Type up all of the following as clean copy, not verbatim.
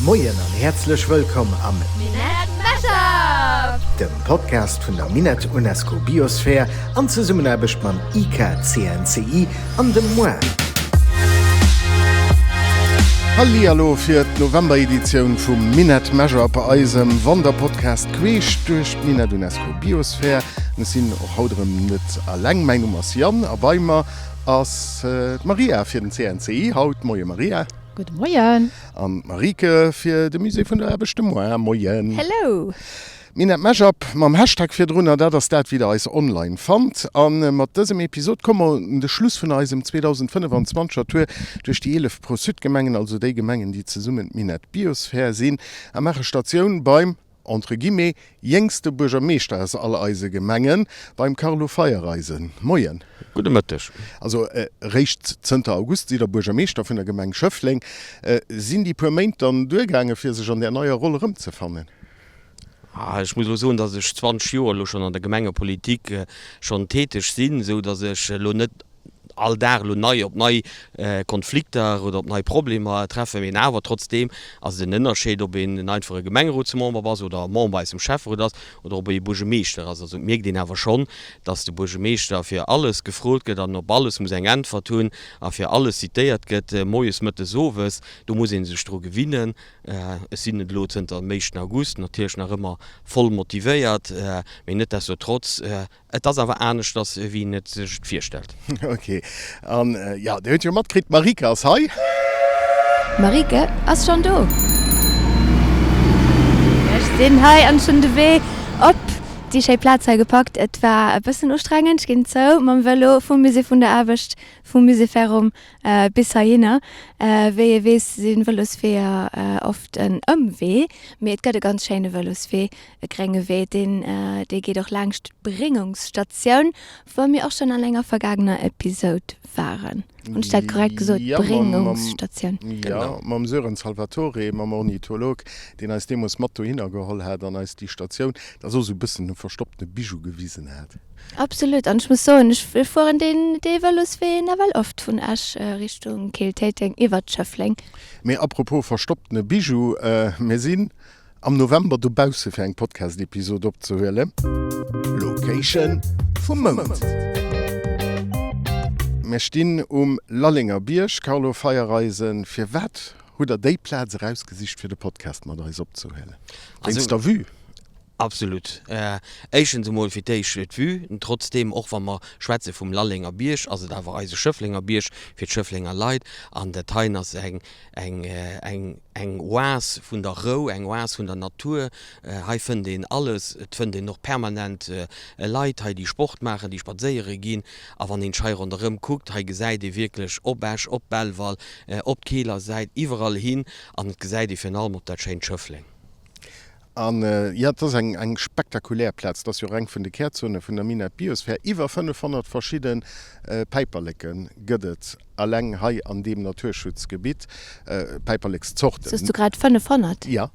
Moien an häerzlech wëllkomm am Minett Mashup! Dem Podcast vun der Minett UNESCO Biosphere an Zesummenaarbecht mam IKCNCI an dem moi. Hallihallo fir d'November-Editioun vum Minett Mashup, eisem Wanderpodcast queesch duerch d'Minett UNESCO Biosphere. An ech sinn och haut erëm net alleng, mäin Numm ass Yann a bei mer ass d'Maria fir den CNCI haut. Moie Maria. Gudde Moien. An d'Marieke fir de Musée vun der Aarbecht de Moien. Moien. Hello. Minett Mashup mam Hashtag virdrunner, dat ass dat wéi der eis online fannt. A mat dësem Episod komme mer un de Schluss vun eisem 2025 er Tour duerch déi 11 Pro-Sud-Gemengen, also déi Gemengen déi zesummen d'Minett Biosphere sinn, a maache Statioun beim entre guillemets, jéngste Buergermeeschter aus all eise Gemengen, beim Carlo Feiereisen. Moien. Gudde Mëtteg. Also eréischt zënter August sidd Der Buergermeeschter vun der Gemeng Schëffleng. Sinn déi puer Méint dann duergaange fir sech an där neier Roll erëmzefannen? Ech muss elo soen, datt ech 20 Joer elo schonn an der Gemengepolitik schonn täteg sinn, esou datt ech elo net all Dag elo nei op nei Konflikter oder op nei Problemer treffen, mee awer trotzdeem ass et en Ënnerscheed, ob een en einfache Gemengerotsmember ass oder Member aus dem Schäfferot ass oder ob ee Buergemeeschter ass. Also et mierkt een awer schonn, dass de Buergemeeschter fir alles gefrot gëtt an op alles muss eng Äntwert hunn a fir alles zitéiert gëtt, moies, mëttes, owes. Do muss ee sech dru gewinnen. Ech sinn et elo zënter dem éischten August, natierlech nach ëmmer voll motivéiert, mee netdestotrotz, Et ass awer aneschters, wéi een et sech et virstellt. Ok. An jo, Dir hutt jo matkritt, d'Marieke ass hei. D'Marieke ass schonn do. Ech sinn hei an ech hunn de Wee op déi schéi Plaz hei gepackt. Et war e bëssen ustrengend, ech ginn et zou, mam Vëlo vum Musée vun der Aarbecht, vum Musée Ferrum bis heihinner. Wéi ee weess, si Vëlosweeër oft en Ëmwee, mee et gëtt e ganz schéine Vëloswee E grénge Wee, deen dee geet och laangscht d'Bréngungsstatioun, wou mir och schonn an enger vergaangener Episode waren. Hunn ech dat korrekt gesot? Bréngungsstatioun. Jo, mam Sören Salvatore, mam Ornitholog, deen eis deemools mat dohinner geholl hat an eis déi Statioun, dat ass och esou e bëssen e verstopptene Bijou, gewisen hat. Absolut. An ech muss soen, ech fueren deen dee Vëloswee nawell oft vun Esch Richtung Keel-Téiteng iwwert Schëffleng. Mee apropos verstopptene Bijou, mir sinn Am November dobausse fir eng Podcast-Episod opzehuelen. Location vum Mount. Mir stinn um Lallenger Bierg. Carlo Feiereisen, firwat hutt der déi Plaz erausgesicht fir de Podcast mat eis opzehuelen? Wéinst der Vue? Absolut. Éischtens emol fir d'éischt d'Vue. Trotzdeem, och wa mer schwätze vum Lallenger Bierg, ass et awer eise Schëfflenger Bierg fir d'Schëfflenger Leit. An dat heien ass eng Eng, eng, eng Oas vun der Rou, eng Oas vun der Natur. Hei fënnt een alles. Et fënnt een och permanent Leit hei, déi Sport maachen, déi spadséiere ginn. A wann een hei ronderëm kuckt, hei gesäit ee wierklech op Esch, op Belval, op d'Keeler Säit, iwwerall hin. An et gesäit ee virun allem op dat schéint Schëffleng. An jo, et ass eng eng spektakulär Plaz. Et ass jo och eng vun de Kärzone vun der Minett Biosphere. Iwwer 500 verschidde Päiperleke gëtt et eleng hei an deem Naturschutzgebitt. Päiperlekszorten. Soos du grad 500? Jo.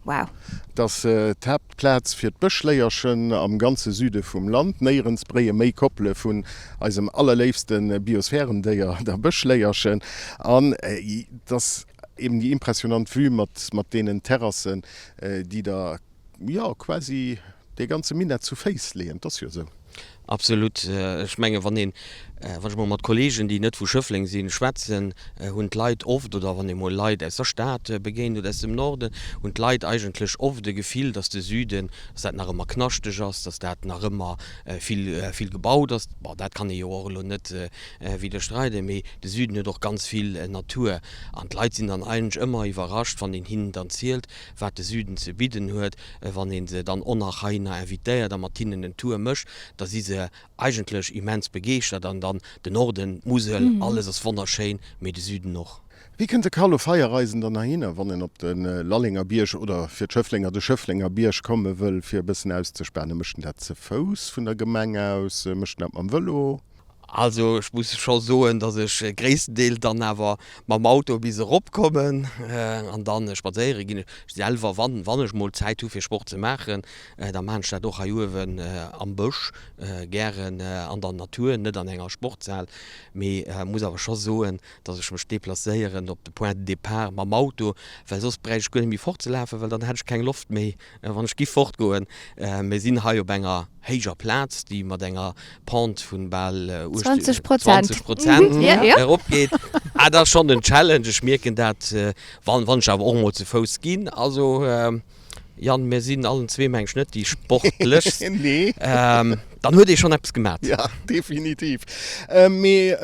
Wow. Et ass d'Haaptplaz fir d'Bëschléierchen am ganze Süde vum Land. Néierens bréie méi Koppele vun eisem allerléifste Biosphärendéier, der Bëschléierchen. An et ass Eben déi impressionant Vue mat mat deenen Terrassen, déi der jo quasi dee ganze Minett zu Féiss leeën. 't ass jo esou. Absolut. Ech menge wann een, wann ech mol mat Kollegen, déi net vu Schëffleng sinn, schwätzen, hunn d'Leit oft, oder wann ee mol Leit aus der Stad begéint oder aus dem Norden, hunn d'Leit eigentlech oft e Gefill, datt de Süden, datt dat nach ëmmer knaschteg ass, datt dat nach ëmmer vill, vill gebaut ass. Bon, dat kann ee jo och elo net widderstreiden, mee de Süden huet och ganz vill Natur an d'Leit sinn dann eigentlech ëmmer iwwerrascht, wann een hinnen dann zielt, wat de Süden ze bidden huet. Wann ee se dann och nach heihinner invitéiert a mat hinnen en Tour mécht, da si se eigentlech immens begeeschtert. An dann de Norden, d'Musel, alles ass wonnerschéin, mee de Süden och. Wéi kënnt de Carlo Feiereisen dann heihinner, wann en op de Lallenger Bierg oder fir d'Schëfflenger de Schëfflenger Bierg komme wëll, fir e bëssen auszespanen? Mécht en dat ze Fouss vun der Gemeng aus? Mécht en dat mam Vëlo? Also ech muss scho soen, datt ech gréisstendeel dann awer mam Auto bis erop kommen an dann spadséiere ginn. Ech selwer, wann wann ech mol Zäit hu fir Sport ze maachen, da maachen ech dat och hei uewen am Bësch, gären an der Natur, net an enger Sportshal. Mee muss awer scho soen, datt ech mech deplacéieren op de Point de départ mam Auto, well soss bräicht ech guer net méi fortzelafen, well dann hätt ech keng Loft méi. Wann ech giff fortgoen. Mir sinn hei op enger héijer Plaz, déi mat enger Pente vun bal 20 Prozent eropgeet. Ah, dat ass schonn en Challenge. Ech mierken dat, wann ech awer och emol ze Fouss ginn. Also, Yann, mir sinn allen zwee, meng ech, net déi sportlechst. Dann huet ee schonn eppes gemat. Jo, definitiv. Mee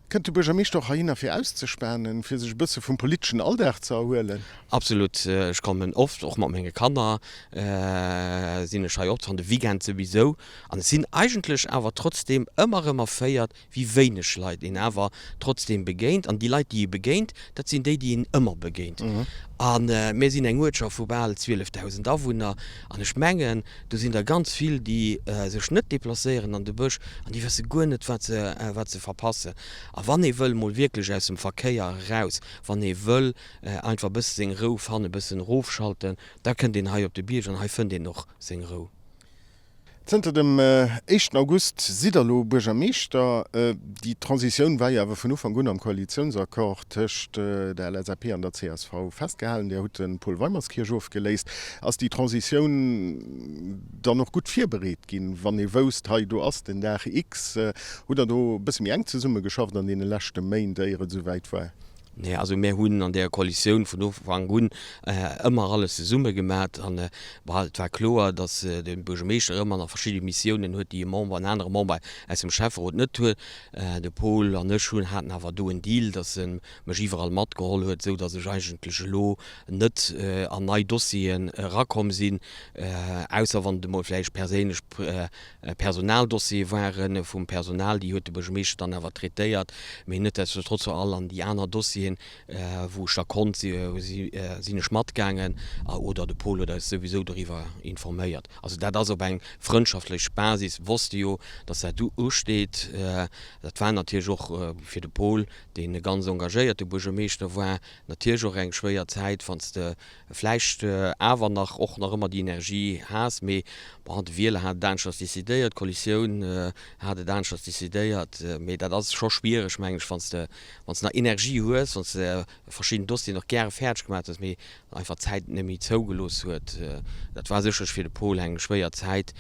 Kënnt de Buergermeeschter och heihinner fir auszespanen, fir sech e bësse vum politeschen Alldag ze erhuelen? Absolut. Ech kommen oft, och mat menge Kanner sinn ech hei oft, an de Weekend souwisou. An ech sinn eigentlech awer trotzdeem ëmmer erëm erféiert, wéi wéineg Leit een awer trotzdeem begéint. An déi Leit, déi ee begéint, dat sinn déi, déi een ëmmer begéint. A mir sinn eng Uertschaft vu bal 12.000 Awunner. An ech mengen, Do sinn der ganz vill, déi sech net deplacéieren an de Bësch an déi wësse guer net, wat se, wat se verpassen. A wann ee wëll mol wierklech aus dem Verkéier eraus, wann ee wëll einfach e bësse seng Rou fannen, e bëssen erofschalten, da kënnt een hei op de Bierg an hei fënnt een och seng Rou. Zënter dem éischten August sidd Der elo Buergermeeschter. Déi Transitioun war jo awer vun Ufank un am Koalitiounsaccord tëscht der LSAP an der csv festgehalen. Dir hutt de Paul Weimerskirch ofgeléist. Ass déi Transitioun dann och gutt virbereet ginn, wann ee wousst, hei do ass den Dag X? Hutt Der do e bësse méi enk zesummegeschafft an deene leschte Méint, éier et esouwäit war? Nee, also mär hunn an där Koalitioun vun Ufank un ëmmer alles zesumme gemat an bon, et war kloer, datt de Buergermeeschter ëmmer nach verschidde Missiounen huet, déi e Member, en anere Member aus dem Schäfferot net huet. De Paul an ech hunn, haten awer do en Deal, datt e mech iwwerall matgeholl huet, esou datt ech eigentlech elo net an nei Dossieren erakomm sinn, ausser wann et emol vläicht perséinlech Personaldossiere ware vum Personal, déi huet de Buergermeeschter dann awer traitéiert, mee netdestotrotz war all an déi aner Dossieren, wou ech da konnt, sinn ech matgaangen oder de Paul huet eis souwisou doriwwer informéiert. Also dat ass op eng frëndschaftlech Basis, wosste jo, datt dat usteet. Dat war natierlech och fir de Paul, deen e ganz engagéierte Buergermeeschter war, natierlech och eng schwéier Zäit, wann s de vläicht awer nach och nach ëmmer déi Energie has, mee bon, de Wieler hat et aneschters decidéiert, d'Koalitioun hat et aneschters decidéiert, mee dat ass scho schwiereg, mengen ech, wann s de, wann s de nach Energie hues, wann s de verschidden Dossieren och gäre fäerdeg gemaach hues, mee einfach d'Zäit et net méi zougelooss huet. Dat war sécherlech fir de Paul eng schwéier Zäit,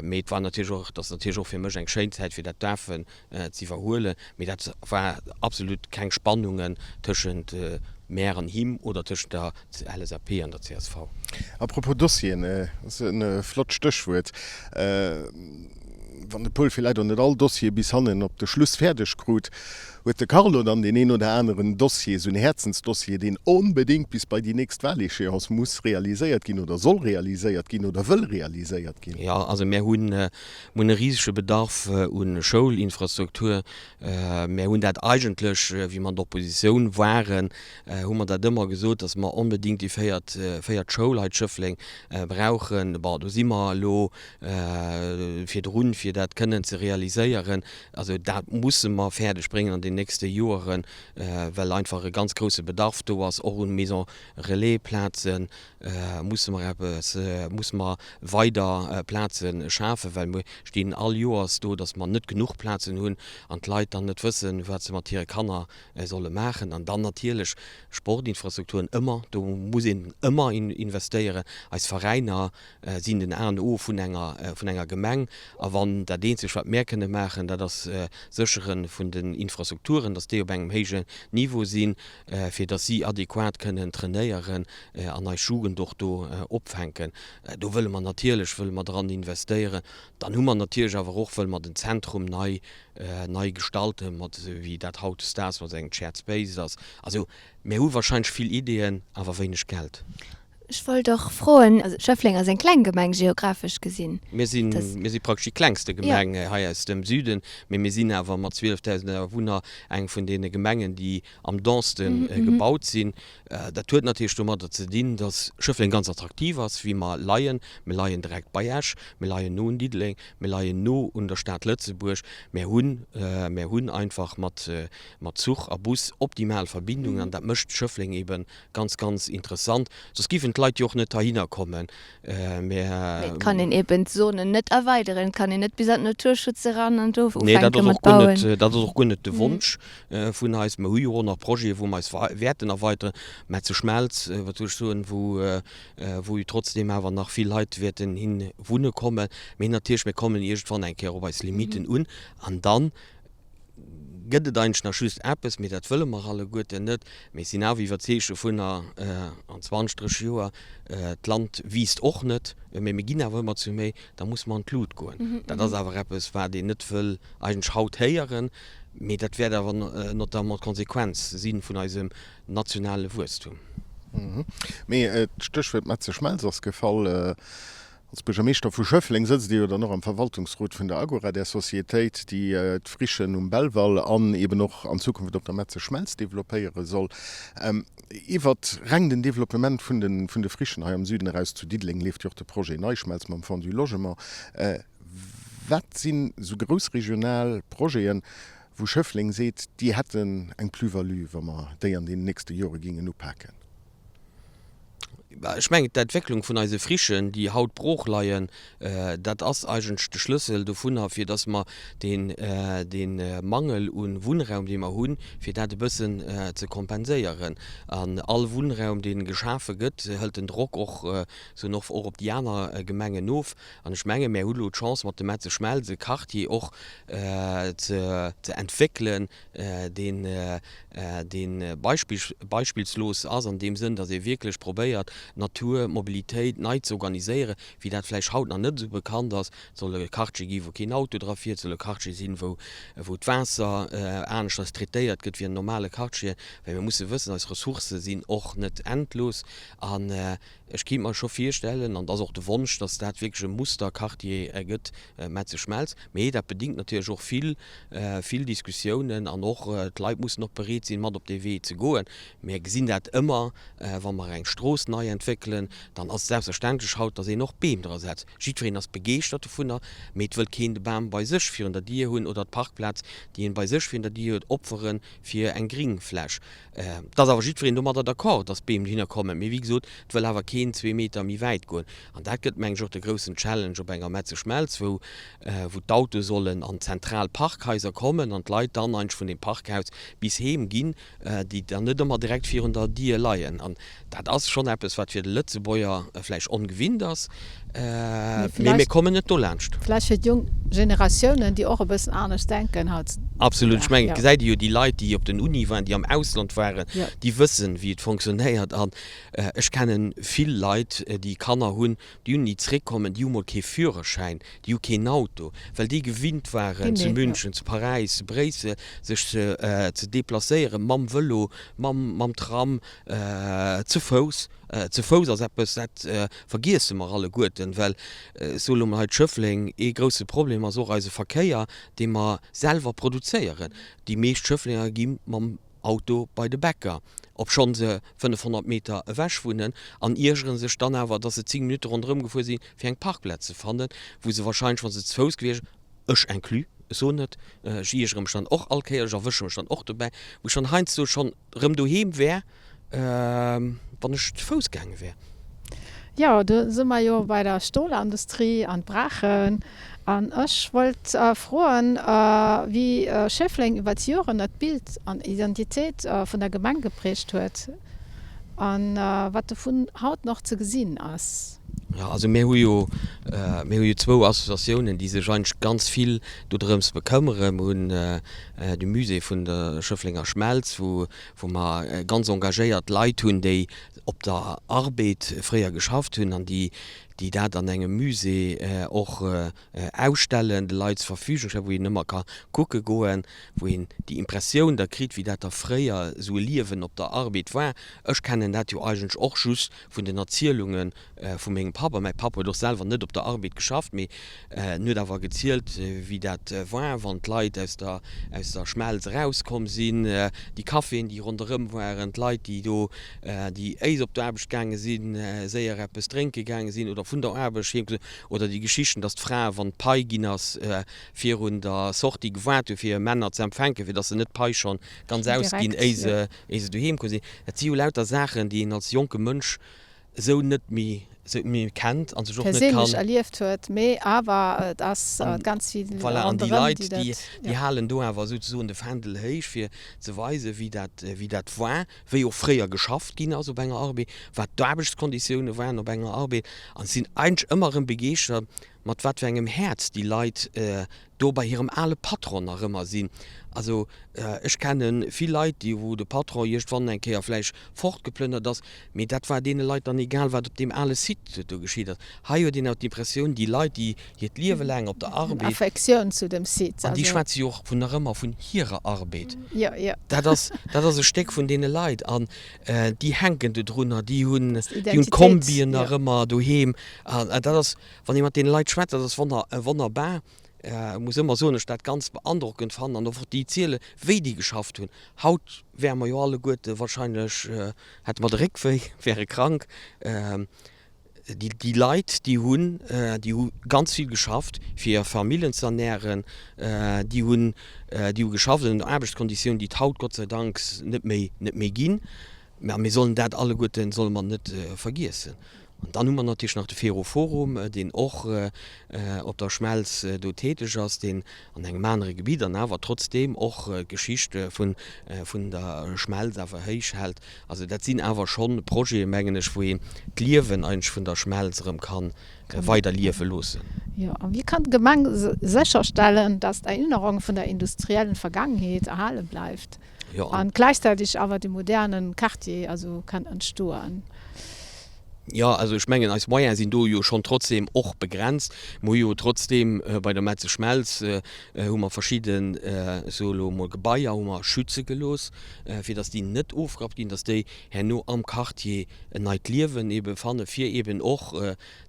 mee et war natierlech och, et ass natierlech och fir mech eng schéin Zäit, fir dat däerfen ze iwwerhuelen, mee dat war absolut keng Spannungen tëschent mär an him oder tëschent der LSAP an der csv. A propos Dossieren, ass e flott Stéchwuert, wann de Paul villäit och net all Dossier bis hannen op de Schluss fäerdeg krut, huet de Carlo dann deen een oder aneren Dossier, esou en Häerzensdossier, deen onbedéngt bis bei déi nächst Wahléchéance muss realiséiert ginn oder soll realiséiert ginn oder wëll realiséiert ginn? Jo, also mär hunn Mir hunn e risege Bedarf u Schoulinfrastruktur. Mir hunn dat eigentlech, wéi mer an der Oppositioun waren, hu mer dat ëmmer gesot, dass mer onbedéngt déi véiert, véiert Schoul hei zu Schëffleng brauchen. Bon, do si mer elo virdrun, fir dat kënnen ze realiséieren. Also dat musse mer fäerdeg bréngen an den nächste Joeren, well einfach e ganz grouse Bedarf do ass, och un Maisons relais Plazen. Musse mer eppes, musse mer weider Plaze schafen, well mir stinn all Joers do, datt mer net genuch Plazen hunn an d'Leit dann net wëssen, wat se mat hire Kanner solle maachen. An dann natierlech Sportinfrastrukturen ëmmer, do muss een ëmmer investéieren. Eis Veräiner sinn den A an O vun enger, vun enger Gemeng. A wann dat eenzegt, wat mär kënne maachen, dat ass Séchere vun den Infrastrukturen, datt déi op engem héijen Niveau sinn, fir datt si adequat kënnen trainéieren an eis Jugend och do opfänken. Do wëlle mer natierlech wëlle mer dran investéieren. Dann hu mer natierlech awer och wëlle mer den Zentrum nei nei gestalten, mat esou wéi dat hautdesdaags mat engem Shared Space ass. Also mir hu wahrscheinlech vill Ideeën, awer wéineg Geld. Ech wollt och froen, also Schëffleng ass eng kleng Gemeng geographesch gesinn. Mir sinn, mir si praktesch déi klengste Gemeng hei aus dem Süden, mee mir sinn awer mat 12.000 Awunner eng vun deene Gemengen, déi am denste gebaut sinn. Dat huet natierlech domadder ze dinn, datt Schëffleng ganz attraktiv ass, wéi mer leien. Mir leien direkt bei Esch, mir leien no un Diddeleng, mir leien no un der Stad Lëtzebuerg. Mir hunn, mir hunn einfach mat, mat Zuch a Bus optimal Verbindungen an dat mécht Schëffleng eeben Ganz, ganz interessant. Soss giffen d'Leit jo och net heihinner kommen. Mä. Mee et kann een eben d'Zonen net erweideren, et kann een net bis an d'Naturschutz eran an do ufänke mat bauen. Nee, dat ass och guer net de Wonsch vun eis. Mer hu jo och nach Projete wou mer eis wäerten erweideren. Mä zu Schmelz, wat soll ech soen, wou wou jo trotzdeem awer nach vill Leit wäerten hin wunne kommen. Mee natierlech, mir kommen iergendwann eng Kéier op eis Limiten un an dann gëtt et eigentlech nach just eppes, mee dat wëlle mer alleguerten net, mee ech sinn awer iwwerzeegt dovunner, an 20, 30 Joer, d'Land wiisst och net, mee mir ginn awer ëmmer zu méi, da muss mer an d'Lut goen. Dat ass awer eppes, wat een net wëll eigentlech haut héieren, mee dat wäert awer notamment d'Konsequenz si vun eisem nationale Wuesstum. Mee d'Stéchwuert Metze-Schmelz ass gefall. Als Buergermeeschter vu Schëffleng sëtzt Dir jo dann och am Verwaltungsrot vun der Agora, där Societéit, déi d'Frichen um Belval an eben och an Zukunft op der Metze Schmelz developpéiere soll. Iwwert reng den Developpement vun de vun de Frichen hei am Süden eraus zu Diddeleng leeft jo och de Projet NeiSchmelz mam Fonds du Logement. Wat sinn esou grouss regional Projeten, wou Schëffleng seet, déi hätten eng Plus-value, wa mer déi an deenen nächste Jore gingen upaken? Ech mengen, d'Entwécklung vun eise Frichen, déi haut brooch leien, dat ass eigentlech de Schlëssel dovunner, fir dass mer deen, dee Mangel u Wunnraum, dee mer hunn, fir dat e bëssen ze kompenséieren. An all Wunnraum, dee geschafe gëtt, hëlt den Drock och, soen och, och op déi aner Gemengen of. An ech menge mir hu lo d'Chance mat dem Metze-Schmelz e Quartier och ze, ze entwéckelen, deen, dee beispillslos ass an deem Sënn, datt ee wierklech probéiert, d'Natur, d'Mobilitéit nei ze organiséieren, wéi dat vläicht haut nach net esou bekannt ass. Et soll e Quartier gi wou keen Auto dra fiert, et soll e Quartier sinn, wou, wou d'Waasser aneschters traitéiert gëtt wéi an normale Quartieren, well mir musse wëssen, eis Ressourcë sinn och net endlos. An Ech kéint mer scho virstellen, an et ass och de Wonsch, dass dat wierklech e Musterquartier gëtt, Metzeschmelz. Mee dat bedingt natierlech och vill, vill Diskussiounen an och d'Leit mussen och bereet sinn, mat op dee Wee ze goen. Mir gesinn dat ëmmer, wa mer eng Strooss nei entwéckelen, dann ass et selbstverständlech haut, dass een och Beem dra setzt. Jiddwereen ass begeeschtert dovunner, mee et wëllt keen de Bam bei sech virun der Dier hunn oder d'Parkplaz, déi een bei sech virun der Dier huet, opfere fir eng Gringfläch. Et ass awer jiddwereen domadder d'accord, dass d'Beem dohinner kommen. Mee wéi gesot, et wëll awer keen zwee Meter méi wäit goen. An dat gëtt, meng ech, och de groussen Challenge op enger Metzeschmelz, wou wou d'Autoe sollen an zentral Parkhaiser kommen an d'Leit dann eigentlech vun deem Parkhaus bis heem ginn, déi dann net ëmmer direkt virun der Dier leien. An dat ass schonn eppes, wat fir de Lëtzebuerger vläicht ongewinnt ass, mee mir kommen net dolaanscht. Vläicht fir d'jonk Generatiounen, déi och e bëssen anescht denken haut. Absolut. Ech mengen, et gesäit ee jo déi Leit, déi op den Unie waren, déi am Ausland waren, déi wëssen, wéi et fonctionnéiert. An ech kenne vill Leit, déi Kanner hunn, déi hunn, déi zréckkommen, déi hu mol kee Führerschäin, déi hu keen Auto, well déi gewinnt waren, zu München, zu Paräis, zu Bréissel sech ze deplacéieren, mam Vëlo, mam Tram, Ze Fouss, ze Fouss ass eppes, dat vergiesse mer alleguerten, well, ech soe lo mol hei d'Schëffleng, ee grousse Problem ass och eise Verkéier, dee mer selwer produzéieren. Déi meescht Schëfflenger gi mam Auto bei de Bäcker, obschonn se 500 Meter ewech wunnen, an iergere sech dann awer, dass se 10 Minutte ronderëm gefuer sinn, fir eng Parkplaz ze fannen, wou se wahrscheinlech, wa se ze Fouss gewiescht, ech inclus, ech soen et, ech iergere mech dann och all Kéier, ech erwësche mech dann och dobäi, wou ech dann heiansdo schonn erëm doheem wär, wann ech ze Fouss gaange wär. Jo, do si mer jo bei der Stolindustrie an d'Braachen. An ech wollt froen, wéi Schéffleng iwwer d'Joren dat Bild an Identitéit vun der Gemeng geprägt huet an wat dovun haut nach ze gesinn ass. Jo, also mir hu jo, mir hu jo zwou Associatiounen, déi sech eigentlech ganz vill dodrëms bekëmmere. Mir hunn de Musée vun der Schëfflenger Schmelz, wou, wou mer ganz engagéiert Leit hunn, déi op der Arbed fréier geschafft hunn an déi. déi dat an engem Musée och ausstellen, de Leit zur Verfügung stellen, wou een ëmmer ka kucke goen, wou een déi Impressioun da kritt, wéi dat da fréier esou e Liewen op der Arbed war. Ech kennen dat jo eigentlech och just vun den Erzielunge vu mengem Papp. A mäi Papp huet och selwer net op der Arbed geschafft, mee en huet awer gezielt, wéi dat war, wann d'Leit aus der, aus der Schmelz erauskomm sinn, déi Caféen, déi ronderëm waren, d'Leit, déi do, déi éis op d'Aarbecht gaange sinn, séier eppes drénke gaange sinn oder vun der Aarbecht heem komm sinn, oder déi Geschichten, dass d'Frae, wann d'Pai ginn ass, virun der Sortie gewaart hu fir hir Männer ze empfänken, fir dass se net d'Pai schonn ganz ausginn, éi se, éi se doheem komm sinn. Dat si jo lauter Saachen, déi een als jonke Mënsch esou net méi, esou méi kennt a sech och net kann. Perséinlech erlieft huet, mee awer et ass ganz vill ronderëm, déi dat. Voilà, an déi Leit, déi, déi halen do awer souzesoen de Fändel héich, fir ze weisen, wéi dat, wéi dat war, wéi och fréier geschafft ginn ass op enger Arbed, wat d'Aarbechtskonditioune waren op enger Arbed. An sinn eigentlech ëmmer erëm begeeschtert, mat wat fir engem Häerz déi Leit do bei hirem ale Patron nach ëmmer sinn. Also ech kenne vill Leit, déi wou de Patron iergendwann eng Kéier vläicht fortgeplënnert ass, mee dat war deene Leit dann egal, wat op deem ale Site do geschitt ass. Hei huet een awer d'Impressioun, déi Leit, déi hiert Liewe laang op der Arbed. Eng Affektioun zu dem Site. An déi schwätze jo och vun nach ëmmer vun hirer Arbed. Jo, jo. Dat ass, dat ass e Stéck vun deene Leit an déi hänken dodrunner, déi hunn, déi hunn d'Kombien nach ëmmer doheem an dat ass, Wann ee mat deene Leit schwätzt, dat ass wonnerbar. Ech muss ëmmer soen, ech dat ganz beandrockend fannen an och déi ziele wéi déi geschafft hunn. Haut wäre mer jo alleguerte wahrscheinlech, hätte mer de Réck wéi, wäre krank. Déi, déi Leit, déi hunn, déi hu ganz vill geschafft fir hir Famillen ze ernähren. Déi hunn, déi hu geschafft ënner Aarbechtskonditiounen, déi et haut Gott sei Dank net méi, net méi ginn. Mä mir sollen dat alleguerten, solle mer net vergiessen. An dann hu mer natierlech nach de Ferroforum, deen och op der Schmelz do täteg ass, deen an engem anere Gebitt an awer trotzdeem och d'Geschicht vun der Schmelz awer héich hält. Also dat sinn awer scho Projeten, mengen ech, wou een d'Liewen eigentlech vun der Schmelz erëm ka weider liewe loossen. Jo, a wéi kann d'Gemeng sécherstellen, dass d'Erinnerung vun der industriellen Vergangenheet erhale bleift? Jo, an gläichzäiteg awer de modernen Quartier also kann entstoen. Jo, also ech mengen eis Moyene sinn do jo schonn trotzdem och begrenzt. Mer hu jo trotzdem bei der Metze Schmelz hu mer verschidden, ech soe lo emol Gebaier hu mer schütze gelooss, fir datt déi net ofgerappt ginn, datt déi herno am Quartier en neit Liewen ebe fanne fir eben och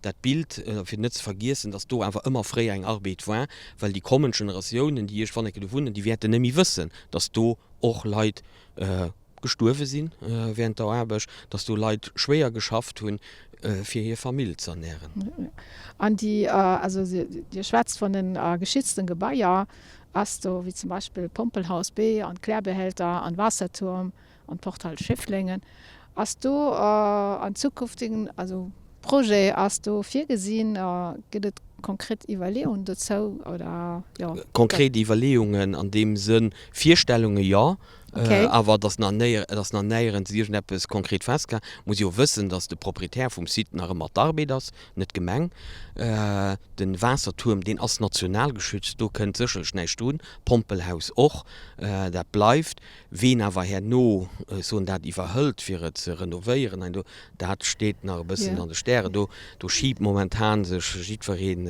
dat Bild, fir net ze vergiessen, datt do awer ëmmer fréier eng Arbed war, well déi kommend Generatiounen, déi iergendwann eng Kéier do wunnen, déi wäerten net méi wëssen, datt do och Leit gestuerwe si während der Aarbecht, datt do Leit schwéier geschafft hunn, fir hir Famill ze ernären. An déi, also Dir schwätzt vun den geschützten Gebaier, ass do wéi zum Beispill d'Pompelhaus B an d'Klärbehälter an Waassertuerm an d'Portale Schéfflenge, ass do an zukünftigen, also Projet ass do virgesinn? Gëtt et konkret Iwwerleeungen dozou oder jo? Konkret Iwwerleeungen an deem Sënn, Virstellunge jo, awer et ass nach néierens iergendeppes konkret festgehalen. Muss jo wëssen, datt de Proprietär vum Site nach ëmmer d'Arbed ass, net d'Gemeng. De Waassertuerm, deen ass national geschützt, do kënnt sécherlech näischt drun. D'Pompelhaus och, dat bleift. Ween awer herno, ech soen dat, iwwerhëlt fir et ze renovéieren, hein, do, dat steet nach e bëssen an de Stären. Do, do schiibt momentan sech jiddwereen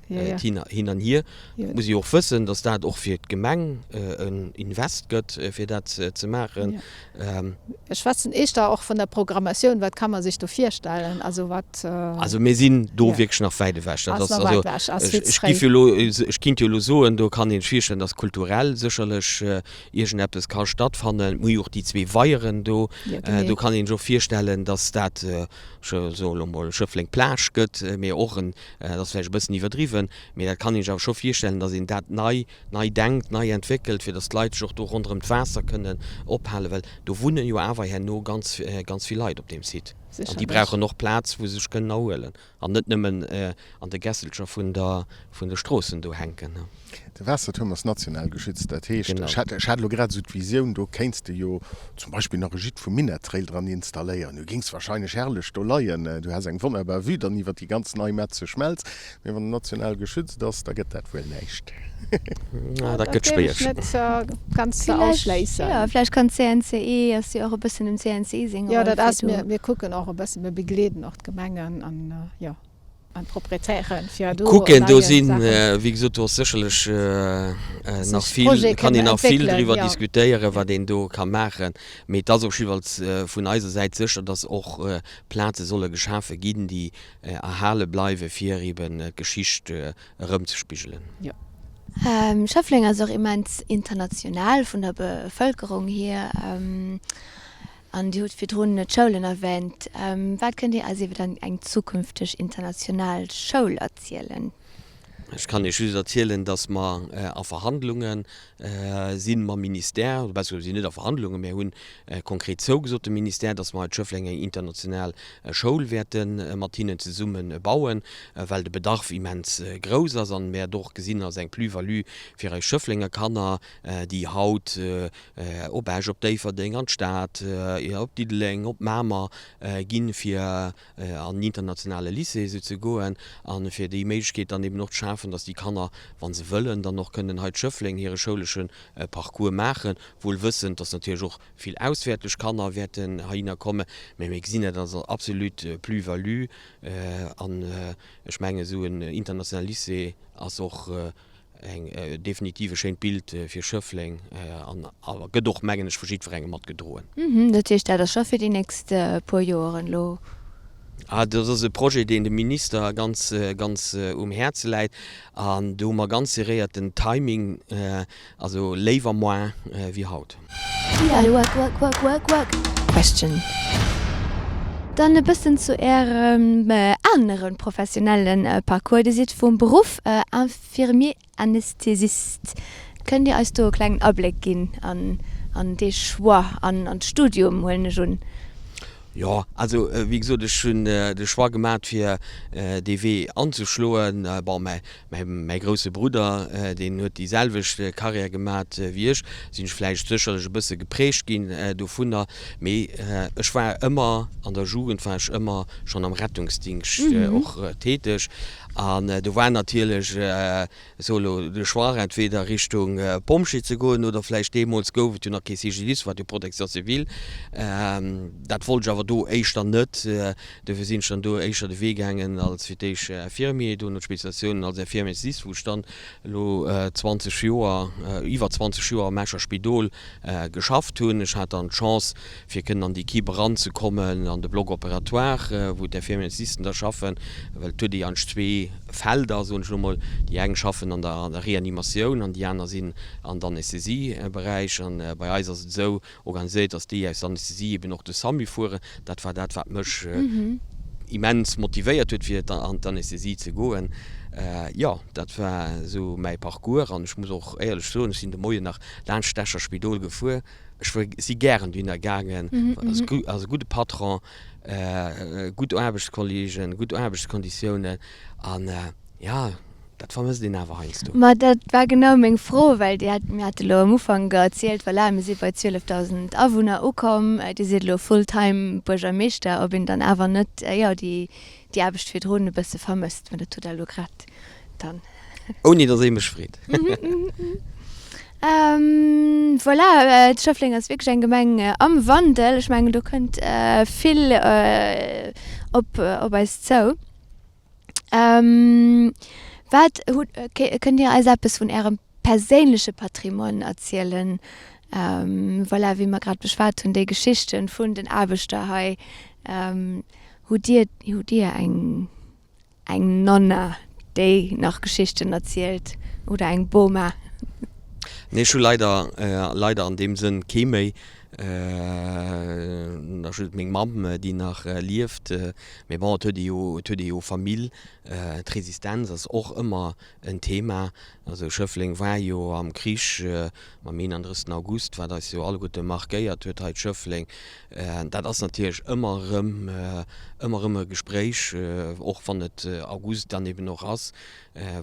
et hin, hin an hier. Et muss ee jo och wëssen, datt dat och fir d'Gemeng en Invest gëtt, fir dat ze maachen. Ech schwätzen éischter och vun der Programmatioun. Wat ka mer sech do virstellen? Also wat. Also mir sinn do wierklech nach wäit ewech. Dat ass also, ech giff jo elo, ech kinnt jo elo soen, do kann ee sech virstellen, datt kulturell sécherlech iergendeppes ka stattfannen. Mir hu jo och déi zwee Weieren do. Do kann een sech och virstellen, datt dat, ech soe lo mol, Schëffleng-Plage gëtt, mee och en, dat ass vläicht e bëssen iwwerdriwwen, mee dat kann een sech awer scho virstellen, datt een dat nei, nei denkt, nei entwéckelt, fir datt d'Leit sech och do ronderëm d'Waasser kënnen ophalen, well do wunnen jo awer herno ganz, ganz vill Leit op deem Site. An déi brauchen och Plaz, wou se sech kënnen erhuelen. An net nëmmen an de Gässelcher vun der, vun de Stroossen do hänken. De Waassertuerm ass national geschützt. Dat heescht, ech hat, ech hat elo grad esou d'Visioun, do kéints de jo zum Beispill nach e Gîte vum Minett-Trail dran installéieren. Du géings wahrscheinlech herrlech do leien. Du häss eng wonnerbar Vue dann iwwer déi ganz nei Metzeschmelz. Mee wann en national geschützt ass, da gëtt dat wuel näischt. Ah, dat gëtt schwéiereg. Dat géif ech net ganz ausschléissen. Jo, vläicht kann d'CNCE, ass jo och e bëssen dem CNCE seng Roll. Jo, dat ass, mir kucken och e bëssen, mir begleeden och d'Gemengen an jo. An d'Proprietären, fir do Kucken, do sinn, wéi gesot, do ass sécherlech nach vill, kann een nach vill driwwer diskutéieren, wat een do ka maachen. Mee et ass op jiddefalls vun eiser Säit sécher, dass och Plaze solle geschafe ginn, déi erhale bleiwe fir eben d'Geschicht erëmzespigelen. Schëffleng ass och immens international vun der Bevëlkerung hier. An Dir hutt virdrun d'Schoulen erwähnt. Wat kënnt Dir eis iwwer eng zukünfteg international Schoul erzielen? Ech kann Iech just erzielen, dass mer a Verhandlunge si mam Ministère, oder besser gesot, mir sinn net a Verhandlungen, mir hu konkret zougesot dem Ministère, dass mer hei zu Schëffleng eng international Schoul wäerte mat hinnen zesumme bauen, well de Bedarf immens grouss ass an mir et och gesinn als eng Plus-value fir eis Schëfflenger Kanner, déi haut op Esch, op Déifferdeng, an d'Stad, op Diddeleng, op Mamer ginn, fir an den internationale Lycée esou ze goen a fir déi Méiglechkeet dann eben och ze schafen, dass déi Kanner, wa se wëllen, dann och kënnen hei zu Schëffleng hire schoulesche Parcours maachen, wuel wëssend, dass natierlech och vill auswäertlech Kanner wäerten heihinner kommen. Mä mir gesinn dat als absolut Plus-value an ech mengen, esou en internationale Lycée ass och Eng definitiv e schéint Bild fir Schëffleng an gëtt och mengen ech vu jiddwerengem mat gedroen. Dat heescht dat ass scho fir déi nächst puer Joeren elo? Ah dat ass e Projet deen dem Minister ganz ganz um Häerze läit an do hu mer ganz serréierten Timing, also léiwer moin wéi haut. Question. Dann e bëssen zu Ärem anere professionelle Parcours. Dir sidd vum Beruff Infirmier Anesthésiste. Kënnt Dir eis do e klengen Abléck ginn an dee Choix an an d'Studium, huelen ech un? Jo, also wéi gesot, ech hunn de Choix gemat fir dee Wee anzeschloen. Bon, mäi grousse Brudder, deen huet déi selwecht Carrière gemat wéi ech, sinn ech vläicht sécherlech e bësse geprägt ginn dovunner. Mee ech war ëmmer, an der Jugend war ech ëmmer schonn am Rettungsdingscht och täteg an do war natierlech, Ech soe lo de Choix entweder Richtung Pompjee ze goen oder vläicht, deemools gouf et jo nach kee CGDIS, war et jo Protection civile, dat wollt ech awer do éischter net. Dofir sinn ech dann do éischter de Wee gaangen als fir d'éischt Infirmier, dono d'Spezialisatioun als Infirmier anesthésiste, wou ech dann elo 20 Joer, iwwer 20 Joer am Escher Spidol geschafft hunn. Ech hat dann d'Chance fir kënnen an déi Equipe eranzekommen, an de Bloc opératoire, wou d'Infirmiers-anesthésisten da schaffen, well et huet ee eigentlech zwee Felder, soen ech elo mol, déi eng schaffen an der Reanimatioun an déi aner sinn an der Anästhesieberäich. An bei eis ass et esou organiséiert, dass déi aus der Anästhesie eben och de SAMU fueren. Dat war dat, wat mech immens motivéiert huet, fir an d'Anästhesie ze goen. Jo, dat war esou mäi Parcours an ech muss och éierlech soen, ech sinn de Moien nach laanscht d'Escher Spidol gefuer, Ech si gären dohinner gaangen. Ass e gudde Patron, gutt Aarbechtskollegen, gutt Aarbechtskonditiounen an jo, dat vermësst een awer heiansdo. Ma dat war genau meng Fro, well Dir hat, mir hate lo am Ufank erzielt, voilà, mir si bei 12.000 Awunner ukomm, Dir sidd elo full-time Buergermeeschter, ob een dann awer net, jo, déi Aarbecht virdrun e bësse vermësst. Mä dat hutt Der elo grad dann. Ouni datt ee mech freet. Voilà, Schëffleng ass wierklech eng Gemeng am Wandel. Ech mengen, do kënnt vill op eis zou. Wat hutt, kënnt Dir eis eppes vun Ärem perséinleche Patrimoine erzielen? Voilà, wéi mer grad beschwat hunn, déi Geschichten vun den Aarbechter hei. Hutt Dir, hutt Dir eng Eng Nonna, déi nach Geschichten erzielt, oder eng Boma? Nee, ech hu leider, leider an deem Sënn kee méi. Nach just meng Mamm, déi nach lieft. Mee bon, et huet ee jo, et huet ee jo Famill. D'Resistenz ass och ëmmer en Thema. Also Schëffleng war jo am Krich mam 31. August, wat eis jo alleguerte markéiert huet hei Schëffleng. Dat ass natierlech ëmmer erëm, ëmmer erëm e Gespréich, och wann et August dann eben och ass,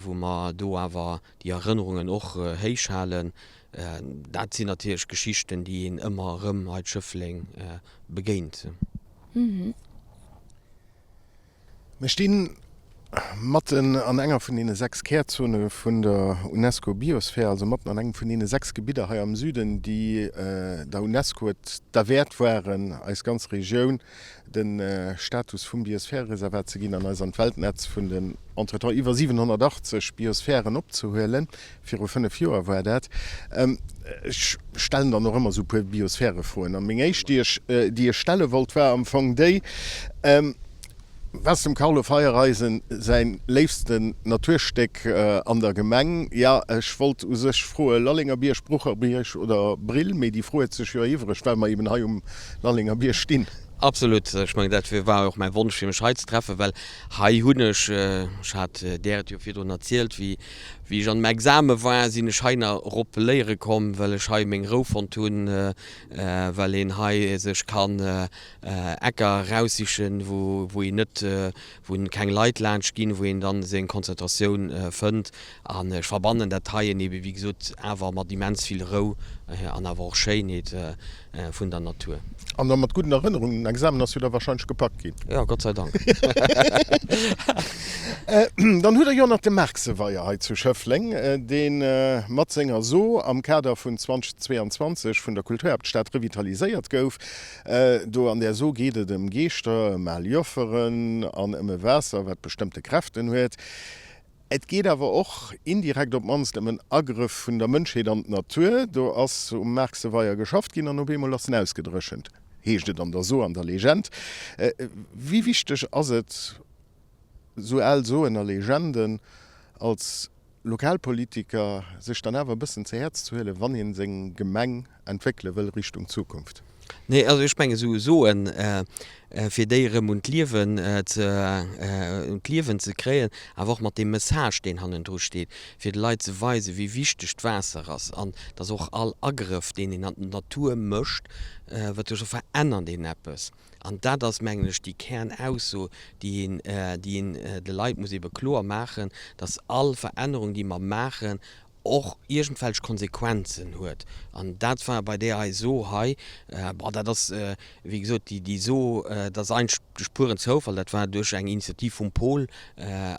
wou mer do awer déi Erënnerungen och héich halen. Dat sinn natierlech Geschichten, déi een ëmmer erëm hei Schëffleng begéint. Mir stinn. Matten an enger vun deene 6 Kärzone vun der UNESCO Biosphere, also matten an engem vun deene 6 Gebidder hei am Süden, déi der UNESCO et derwäert waren, eis ganz Regioun de Status vum Biosphärereservat ze ginn an eis an d'Weltnetz vun den entretemps iwwer 780 Biosphären opzehuelen, viru 5 Joer war dat. Ech stellen dann och ëmmer esou e puer Biosphärefroen an meng éischt, déi ech, déi ech stelle wollt, war am Fong déi, Wat ass dem Carlo Feiereisen säin léifsten Naturstéck an der Gemeng? Jo, ech wollt u sech froe Lallengerbierg, Brucherbierg oder Brill, mee déi Fro huet sech jo eriwwregt, well mer eben hei um Lallengerbierg stinn. Absolut, ech mengen dat war och mäi Wonsch fir mech hei ze treffen, well hei hunn ech, ech hat där et jo virdrun erzielt, wéi wéi ech an dem Exame war, sinn ech hei nach erop léiere komm, well ech hei meng Rou fonnt hunn, well een hei sech kann Ecker eraussichen, wou wou een net, wou keng Leit laanscht ginn, wou een dann seng Konzentratioun fënnt. An ech verbannen dat heien ebe wéi gesot awer mat immens vill Rou an awer och Schéinheet vun der Natur. An da mat gudden Erënnerungen, den Examen ass jo da wahrscheinlech gepackt ginn. Jo, Gott sei Dank. Dann hutt Der jo nach de Maarkseweier hei zu Schëffleng, dee mat senger So am Kader vun 2022 vun der Kulturhaaptstad revitaliséiert gouf. Do an där So geet et ëm Geeschter, ëm al Jofferen an ëm e Waasser, wat bestëmmte Kräften huet. Et geet awer och, indirekt op d'mannst, ëm en Agrëff vun der Mënschheet an d'Natur. Do ass um Maarkseweier geschafft ginn an op eemol ass en ausgedréchent, heescht et an der So, an der Legend. Wéi wichteg ass et, esou al Soen a Legenden als Lokalpolitiker sech dann awer e bëssen ze Häerz ze huelen, wann een seng Gemeng entwéckele wëll Richtung Zukunft? Nee, also ech mengen esou Soen, fir déi erëm un d'Liewen ze, un d'Liewen ze kréien, awer och mat deem Message, deen hannendru steet, fir de Leit ze weisen, wéi wichteg d'Waasser ass an dass och all Agrëff, deen een an d'Natur mécht, wat do verännert een eppes. An dat ass, mengen ech, déi Kernausso, déi een, déi een de Leit muss ebe kloer maachen, dass all Verännerung, déi mer maachen, och iergendwelch Konsequenzen huet. An dat war bei där hei So hei, bon, dat ass, wéi gesot, déi, déi So, dat ass eigentlech duerch puren Zoufall, dat war duerch eng Initiativ vum Paul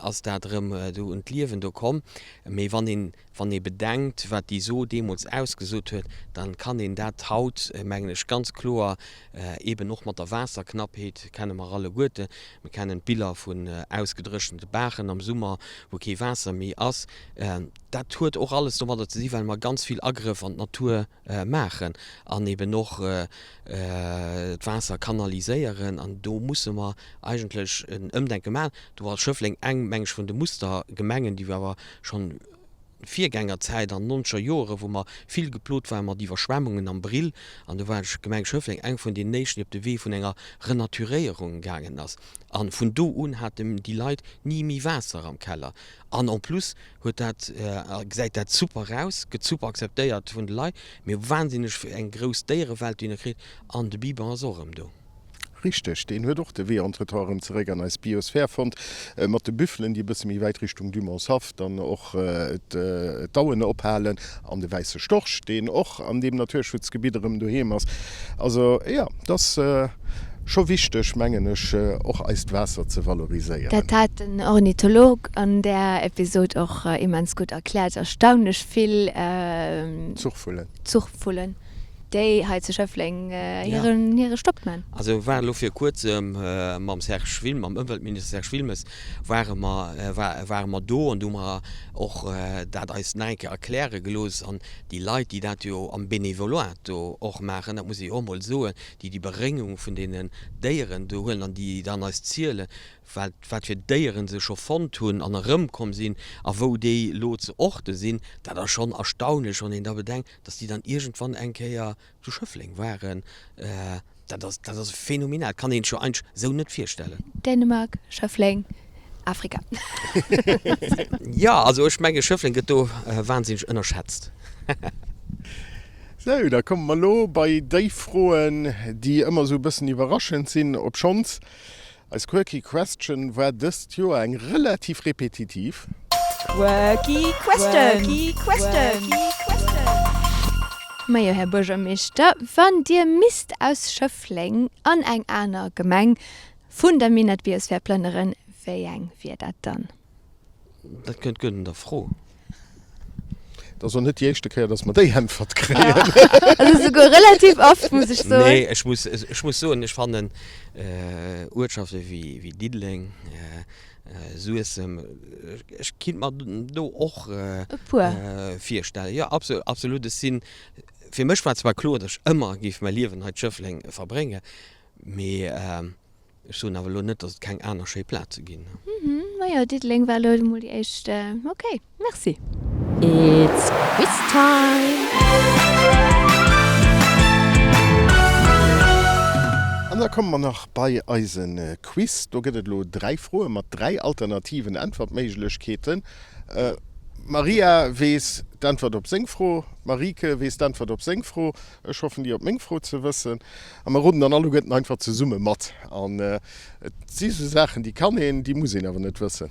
ass dat erëm do un d'Liewen do komm. Mee wann een, Wann ee bedenkt, wat déi So deemools ausgesot huet, dann kann een dat haut, mengen ech, ganz kloer, eben och mat der Waasserknappheet, kenne mer alleguerte, mir kennen d'Biller vun ausgedréchente Baachen am Summer, wou kee Waasser méi ass, dat huet och alles domadder ze si well mer ganz vill Agrëff an d'Natur maachen an eben och d'Waasser kanaliséieren. An do musse mer eigentlech en Ëmdenke maachen. Do ass Schëffleng eng, meng ech, vun de Mustergemengen, déi awer schonn Virgängerzäit an nonzeger Joere wou mer vill geplot ware mat Iwwerschwemmungen am Brill, an do war d'Gemeng Schëffleng eng vun deenen éischten, déi op de Wee vun enger Renaturéierung gaangen ass. A vun do un haten déi Leit ni méi Waasser am Keller. An en plus huet dat, gesäit dat super raus, gëtt super akzeptéiert vun de Leit. Mir hu wahnsinneg eng grouss Déierewelt dohinner kritt an de Biber ass och erëm do. Richteg, deen huet och de Wee entretemps erëm zeréck an eis Biosphär fonnt, mat de Büffelen, déi e bësse méi wäit Richtung Dumontshaff dann och d'Auen ophalen, an de wäisse Storch, deen och an deem Naturschutzgebitt erëm doheem ass. Also jo, et ass scho wichteg, mengen ech, och eist Waasser ze valoriséieren. Dat hat den Ornitholog an där Episod och immens gutt erkläert. Erstaunlech vill Zuchvullen. Zuchvullen. Déi hei zu Schëffleng hire Stopp man. Also war elo vir kuerzem mam Serge Wilmes, mam Ëmweltminister Serge Wilmes ware mer, ware mer do an do hu mer och dat eis nach eng Kéier erkläre gelooss. An déi Leit, déi dat jo am Bénévolat do och maachen, dat muss ee jo och emol soen, déi déi Beréngung vun deenen Déieren do huelen an déi dann eis zielen, wat wat fir Déieren se scho fonnt hunn an erëmkomm sinn a wou déi elo ze orte sinn, dat ass schonn erstaunlech, wann een da bedenkt, Dass déi dann iergendwann eng Kéier zu Schëffleng waren, dat ass, dat ass phänomenal, kann een sech jo eigentlech esou net virstellen. Dänemark, Schëffleng, Afrika. Jo, also ech menge Schëffleng gëtt do wahnsinneg ënnerschätzt. Sou, da komme mer elo bei déi Froen, déi ëmmer esou e bëssen iwwerraschend sinn, obschonns Eis Quirky Question war dëst Joer eng relativ repetitiv. Quirky Question! Majo, Här Buergermeeschter, wann Dir misst aus Schëffleng an eng aner Gemeng vun der Minett-Biosphär plënneren, Wéi eng wier dat dann? Dat kënnt guer net a Fro. Dat ass och net déi éischte Kéier, dass mer déi Äntwert kréien. Also souguer relativ oft, muss ech soen. Nee, ech muss, ech muss soen, ech fannen Uertschafte wéi Diddeleng, Suessem, ech kinnt mer do och virstellen. Jo, absolut. Ech sinn, fir mech war zwar kloer, datt ech ëmmer géif mäi Liewen hei zu Schëffleng verbréngen, mee Ech soen awer elo net, dass et keng aner schéi Plaze ginn. Majo, Diddeleng war elo emol déi éischt. Ok, merci. It's quiz time! An da komme mer nach bei eise Quiz. Do gëtt et elo 3 Froe mat 3 alternativen Äntwertméiglechkeeten. D'Maria weess d'Äntwert op seng Fro, d'Marieke weess d'Äntwert op seng Fro, ech hoffen déi op meng Fro ze wëssen. A mer roden dann alleguerten einfach zesumme mat. An et si sou Saachen, déi kann een, déi muss een awer net wëssen.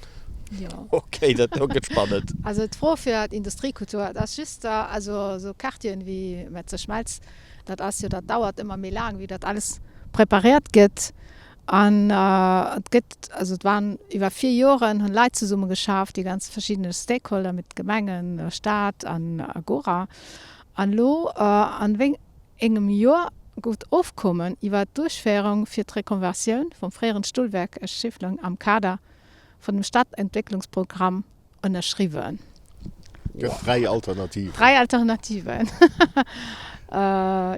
Jo. Ok, dat do gëtt spannend. Also d'Fro fir d'Industriekultur, et ass just, also esou Quartieren wéi Metzeschmelz, dat ass jo, dat dauert ëmmer méi laang, wéi dat alles preparéiert gëtt. An et gëtt, also et waren iwwer 4 Joren hunn Leit zesumme geschafft, déi ganz verschiddene Stakeholder mit Gemengen, Staat an Agora. An elo an wéi engem Joer gouf d'Ofkommen iwwer d'Duerchféierung fir d'Rekonversioun vum fréieren Stolwerk Esch-Schéffleng am Kader vun dem Stadentwécklungsprogramm ënnerschriwwen. Gëtt 3 Alternativen. 3 Alternativen,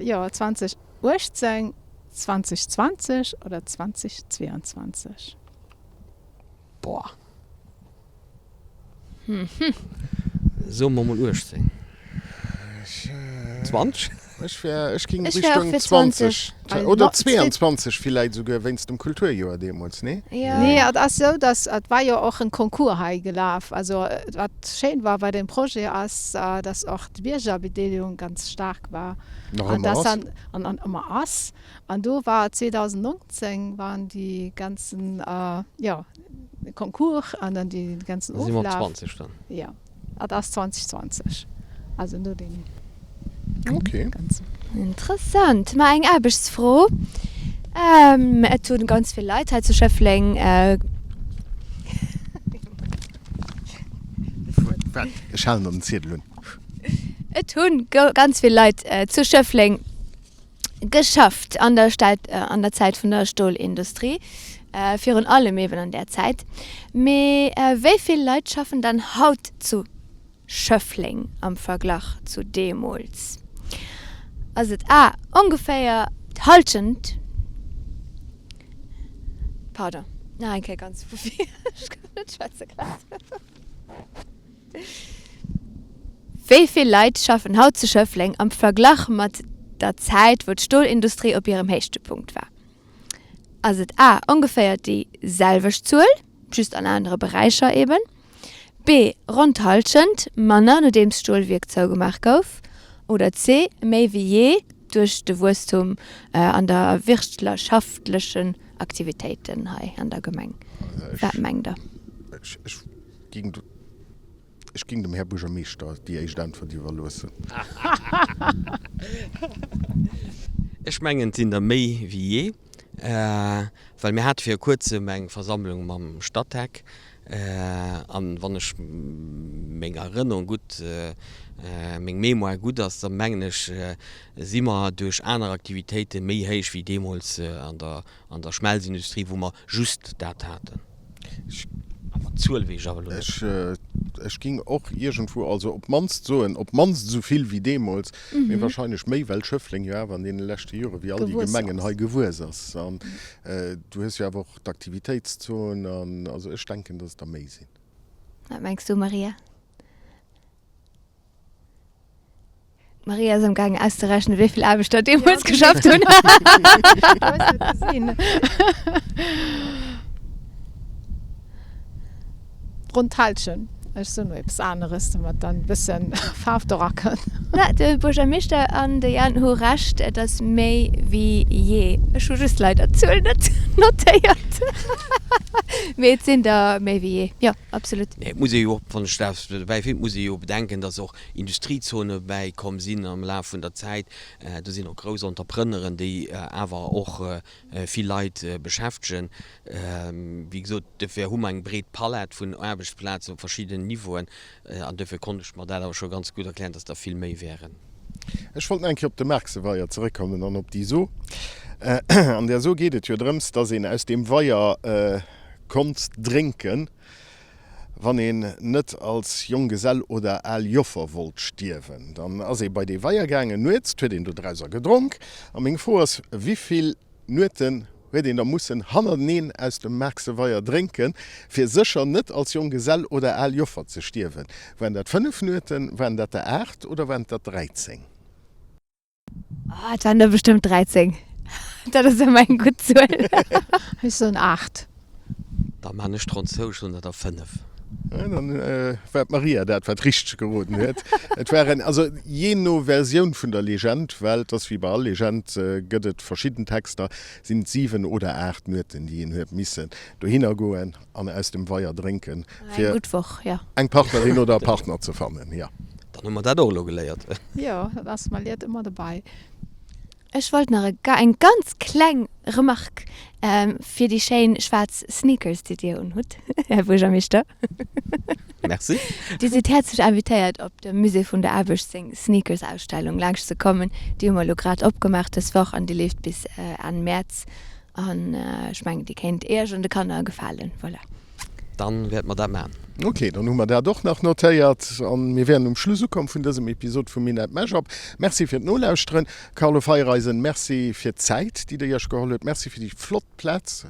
jo, 2018, 2020 oder 2022. Boah. Soe mer mol 18. 20? Ech wär, ech ging Ech wär och Richtung fir 20. 20 oder 22 villäit esouguer wéinst dem Kulturjoer deemools, nee? Jo. Nee, et ass esou, dass, et war jo och en Concours hei gelaf. Also wat schéin war bei deem Projet ass, dass och d'Biergerbedeelegung ganz staark war. Nach An ëmmer dass ass. dann, an an ëmmer ass. An do war 2019 waren déi ganzen, jo, Concours an dann dee ganzen Da si mer op Oflaf. 20 dann. Jo, et ass 2020, also no deem Okay. ganzen. Interessant. Ma eng Aarbechtsfro. Et hu ganz vill Leit hei zu Schëffleng. Waart, ech halen der den Ziedel un. Et hu ganz vill Leit zu Schëffleng geschafft an der Stad, an der Zäit vun der Stolindustrie, virun allem eben an där Zäit. Mee wéi vill Leit schaffen dann haut zu Schëffleng am Verglach zu deemools? Ass et a ongeféier d'Hallschent, pardon, nach eng Kéier ganz vu vir, ech kann net schwätze grad. Wéi vill Leit schaffen haut zu Schëffleng am Verglach mat der Zäit, wou d'Stolindustrie op hirem Héichtepunkt war? Ass et a. Ongeféier déi selwecht Zuel, just an anere Beräicher eben, b. Ronn d'Hallschent manner, nodeems d'Stolwierk zougemaach gouf, oder c. Méi wéi jee duerch de Wuesstum an der wirtschaftlechen Aktivitéiten hei an der Gemeng? Wat mengt der? Ech ging dem Här Buergermeeschter déi éischt Äntwert iwwerloossen. Ech mengen, et sinn der méi wéi jee, well mir hate viru kuerzem eng Versammlung mam Statec an wann ech meng Erënnerung gutt, meng Mémoire gutt ass, da mengen ech, si mer duerch aner Aktivitéite méi héich wéi deemools an der An der Schmelzindustrie, wou mer just dat haten. Awer d'Zuel weess ech awer elo net. Ech ging och iergendwou, also op d'mannst soen, op d'mannst esou vill wéi deemools, mee wahrscheinlech méi, well Schëffleng jo awer an deene leschte Jore wéi all déi Gemengen hei gewuess ass. An du hues jo awer och d'Aktivitéitszon an also ech denken, dass et der méi sinn. Wat mengs du, Maria? D'Maria ass am gaangen auszerechnen, wéi vill Aarbechter deemools geschafft hunn. Ronn d'Hallschent. Ech soen elo eppes aneres, domat dann e bëssen Faarf do rakënnt. Na, de Buergermeeschter an de Yann hu Recht, et ass méi wéi jee. Ech hu just leider d'Zuel net notéiert. gezielt. Mee et sinn der méi wéi jee, jo, absolut. Nee, et muss ee jo och, wann ech dat dobäi finn, et muss ee jo bedenken, dass och Industriezone bäikomm sinn am Laf vun der Zäit. Do sinn och grouss Entrepreneuren, déi awer och vill Leit beschäftegen. Wéi gesot, dofir hu mer eng breet Palett vun Aarbechtsplazen op verschiddenen Niveauen. An dofir konnt ech mer dat awer scho ganz gutt erklären, dass der vill méi wären. Ech wollt nach eng Kéier op de Maarkseweier zeréckkommen an op déi So. An där So geet et jo drëms, dass een aus deem Weier konnt drénken, wann een net als Jonggesell oder al Joffer wollt stierwen. Dann ass ee bei dee Weier gaangen nuets, 't huet een do drauser gedronk. A meng Fro ass, Wivill Nueten huet een da mussen hannerteneen aus dem Maarkseweier drénken, fir sécher net als Jonggesell oder al Joffer ze stierwen? Waren dat 5 Nueten, waren dat der 8 oder waren et der 13? Oh, et waren der bestëmmt 13. Dat ass ëmmer eng gutt Zuel. Ech soen 8. Da maan ech d'Ronn zou, ech soen der der 5. Dann war d'Maria dat, wat richteg geroden huet. Et waren, also jee no Versioun vun der Legend, well et ass wéi bei all Legend, gëtt et verschidden Texter, sinn et 7 oder 8 Nueten, déi een huet missen dohinner goen an aus dem Weier drénken, fir Eng gutt Woch, jo. eng Partnerin oder e Partner ze fannen, jo. Dann hu mer dat och elo geléiert. Jo, dat ass, man liert ëmmer dobäi. Ech wollt nach eng ganz kleng Remarque fir déi schéin schwaarz Sneakers, déi Dir unhutt, Här Buergermeeschter. Merci. Dir sidd häerzlech invitéiert, op dem Musée vun der Aarbecht seng Sneakers-Ausstellung laanscht ze kommen. Déi hu mer elo grad opgemaach dës Woch an déi leeft bis Enn Mäerz. An ech mengen, déi kéint Iech an de Kanner gefalen. Voilà. Dann wäerte mer dat maachen. Ok, dann hu mer dat och nach notéiert an mir wären um Schluss ukomm vun dësem Episod vum Minett Mashup. Merci fir d'Nolauschteren. Carlo Feiereisen, Merci fir d'Zäit, déi Der Iech geholl hutt. Merci fir déi flott Plaz,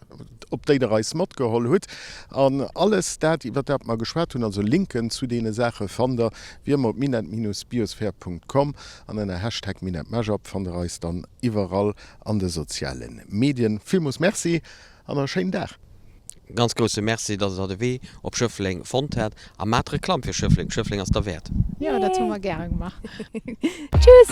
op déi Der eis matgeholl hutt. An alles dat, iwwer dat mer geschwat hunn, also Linken zu deene Saache fannt Der wéi ëmmer op minett-biosphere.com an ënner Hashtag MinettMashup fannt Der eis dann iwwerall an de soziale Medien. Villmools Merci an e schéinen Dag. Ganz grousse Merci, dass der de Wee op Schëffleng fonnt hat a maacht Reklamm fir Schëffleng. Schëffleng ass derwäert. Jo, dat hu mer gäre gemaach. Tschüss!